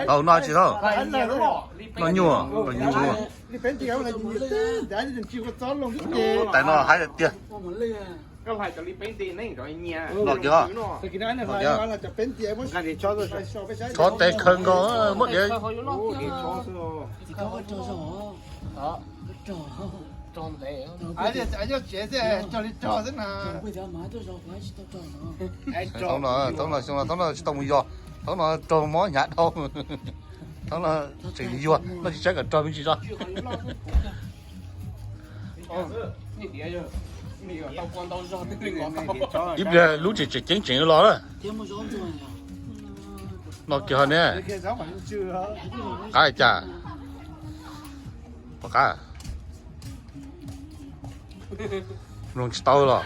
Tau no tsis tau. Noj nyuj, noj nyuj. Tais no hais tiag tiag. Los kiag, los kiag. Txhob tes khaws nkaus, muab diav. Thaum no, thaum no xyoo no, thaum no tsis tau mus yos, thaum no raug mob hnyav dhau. Thaum no tseem yuag, noj tsis tshaib kom raug me ntsis tso. Ib pliag lub tseem tseem ceeb tseem los lawm. No kiag ne. Qab cas? Pom qab. Mloog tsis tau los.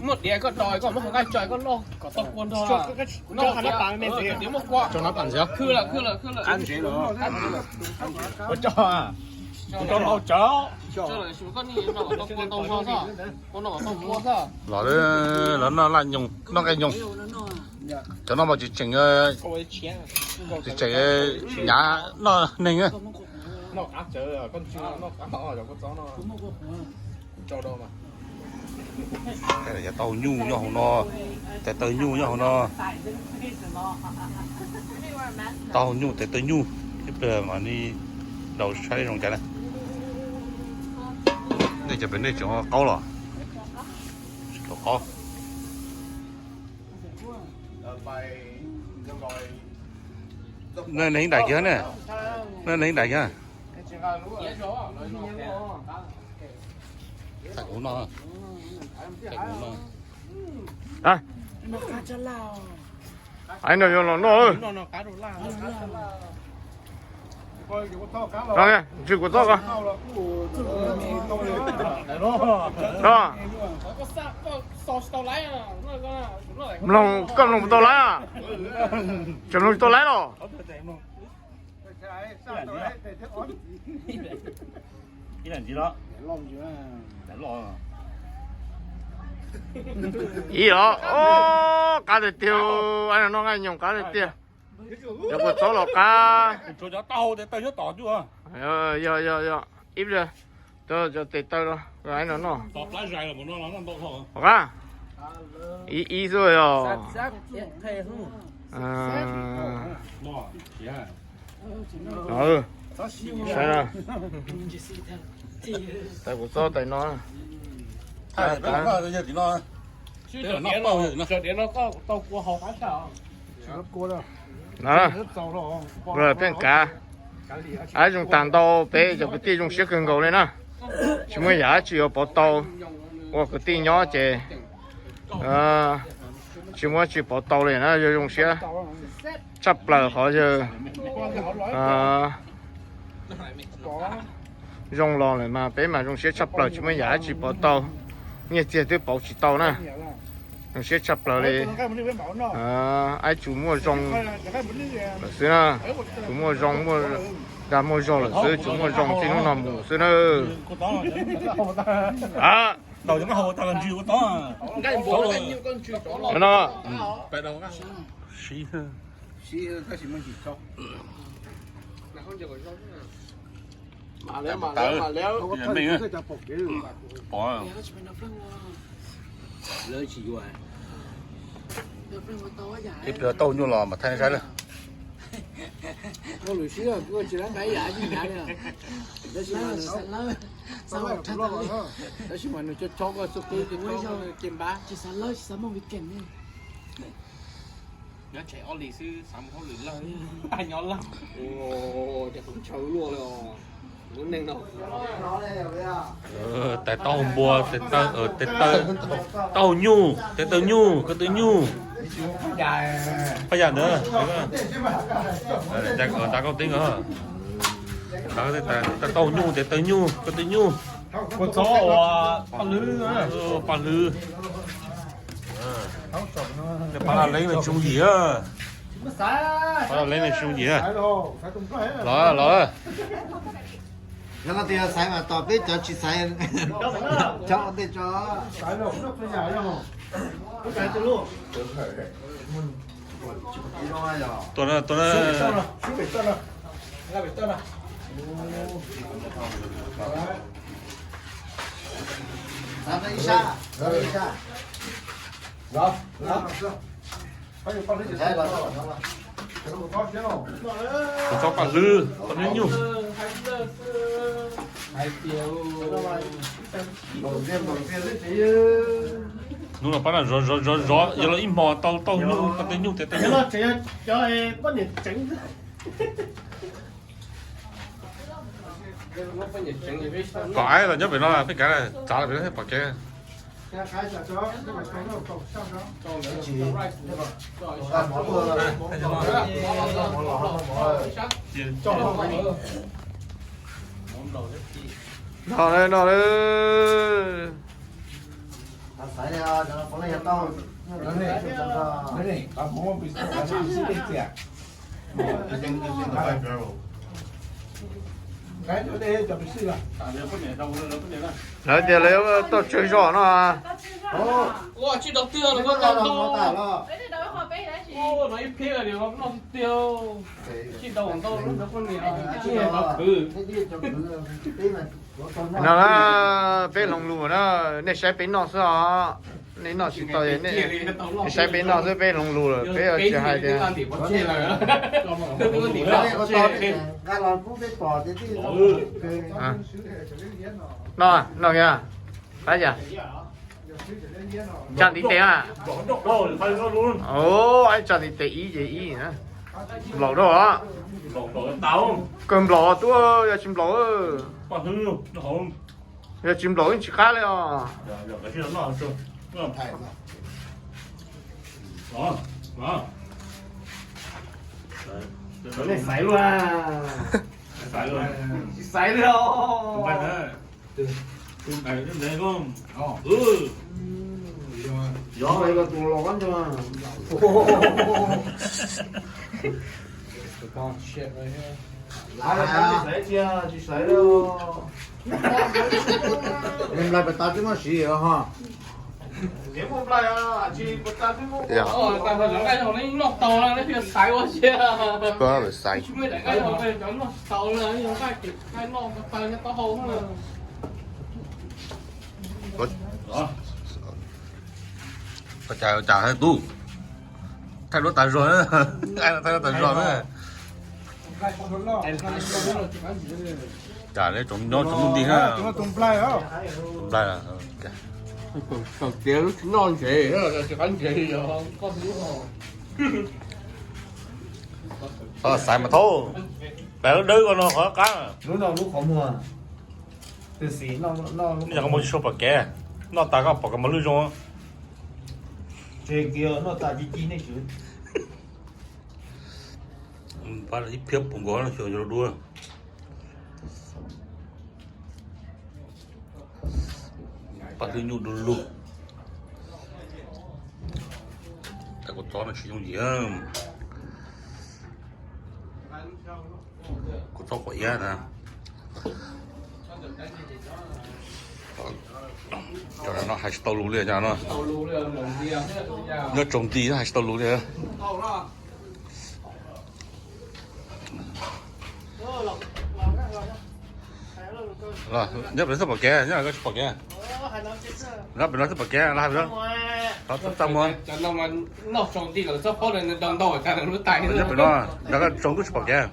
Muaj diav koj do koj muab qhov nqaij tso koj loj kom tau kua nrog. Khwb lawm, khwb lawm, khwb lawm. Ua tso, ua tso lau tsawv. Los, los noj laj nyoos, noj nqaij nyoos. Cov no mas tsis tseem, tsis tseem nyav noj neeg. Cov tau nyuj nyob hauv no, tais taw nyuj nyob hauv no. Tau nyuj, tais taw nyuj, ib pliag mam li rau saib zoo cas na. Nej cov pem nej tseem qaub los? Tsis tau qaub. Nej neeg ib ntais kiag ne, nej neeg ib ntais kiag. Thaij kuv no, thaij kuv no. Ai no yuav los noj. Ntswj kuv txob ko. Mloog, koj mloog puas tau laiv? Tseem mloog tsis tau laiv los? Ib los, qab tiag tiag, no noj nqaij nyoos qab tiag tiag. Cov kua txob los qab. Yog, yog, yog, ib pliag cov tes taw no noj. Qab. Ib ib xwb yog. Saib na. Tais kuv txob tais no. Pheej kav. Ab, zoo tag ntau, peb cov kwv tij zoo siab kawg nkaus li na. Tsis muaj yam dab tsi yuav pauv tau. Ua kwv tij nyob ces tsis muaj dab tsi pauv tau li na, yawg zoo siab tshaj plaws qhov yawg zoo los lawm mas peb mas zoo siab tshaj plaws, tsis muaj yam dab tsi pauv tau. Nyiaj txiag twb pauv tsis tau na. Zoo siab tshaj plaws li. Aib tsuas muaj zoo lawm xwb na. Tsuas muaj zoo, muaj dag muaj zog lawm xwb, tsuas muaj zoo txij hnub no mus xwb na. No. Ib pliag tau nyuj los mas thaij saib lawm. Tab sis mas nws cov chob ko xub qwb, nyob tshem ob hlis xwb xav mus hauj lwm lawm, nyob lawm. Ces kuv ntshaw luaj li os, lub neej no. Tais taub hau npua, tais taub, tais taub, taub hau nyuj, tais taw nyuj, ko taw nyuj. Paj yam ntawd. Nta koj teb os. Tais taub hau nyuj, tais taw nyuj, ko taw nyuj. Kua txob uas paj hlwb. Paj hlwb. Paj laj leeb no tsis yooj yim. Paj laj leeb no tsis yooj yim. Los, los. Yog leej twg xaiv mas tos, peb cov tsis xaiv cov ua ntej tso. Tuaj na, tuaj na. Kuv txhob pam hlwb, pam hlwb nyuj. Hnub no pab na zov zov zov zov, yog los ib hmos tau tau nyuj, tau tej nyuj tias tau nyuj. Kom aib los nyob pem no, peb kav txav los pem no pom kev. No, no, no. Lawv tias lawv tau tsawg zos no. No na, peb hloov lus na, nej saib peb noj xwb os. Nej noj tsis tau, nej saib peb noj xwb, peb hloov lus lawm, peb tsis hais tias. No, no kìa, pab yam. Tsa ntiv tes a. Tsa ntiv tes ib ces ib. Nplaum rau os. Kawg nplaum tuaj, yog tsis nplaum. Yog tsis nplaum yeej tsis qab li os. Xaiv luaj, tsis xaiv li os. Tsis xaiv li. Nplai pas tas twb muaj siv ho. Noj tau, xaiv. Ua cas ua cas tub, thaij duab tas zog, thaij duab tas zog na. Cas neb tsoom nyob tsoom nuj nti na. Nplai, tsis noj ntsev, tsis qab ntsev. Xaiv mas thaub, pem lub dawb ko no qhov qab. Lub no lub qhov muag. Twb xis noj, noj qhov muag tsis tshua pom kev, noj tas koj pom koj mos lwj zoo. Tseg kiag noj tas ci ci nej tswv. Ib phiab pus nkaus xyov yuav dua. Paj hlwb nyuj du lug. Kuv txob no tsis yooj yim. Kuv txob quav iab na. Cov no hais tsis tau lus li cov no. Nyob tsaus nti hais tsis tau lus li. Nyob pem no twb pom kev, nyob pem no twb pom kev, los hais pem no. Txaj muag. Nyob pem no, nyob tsaus ntuj tsis pom kev.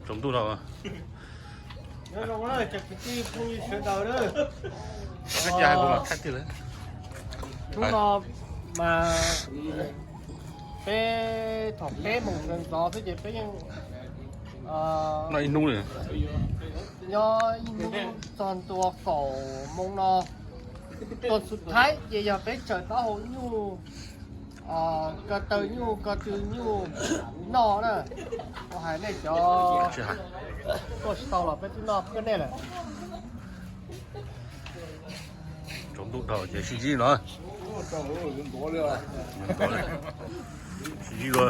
Tsaus ntuj no. Hnub no mas peb thaum peb moos sawv ntxov xwb ces peb yeej noj ib hnub li, nyob ib hnub txog ntua kaum moos no. Tus xub thaib ces yog peb tsaws taub hau nyuj, ko taw nyuj, ko tw nyuj noj na. Kuv hais nej cov tuaj tsis tau los peb twb noj kawg nej lawm. Tsaus ntuj dhau ces sib ntsib no. Sib ntsib dua.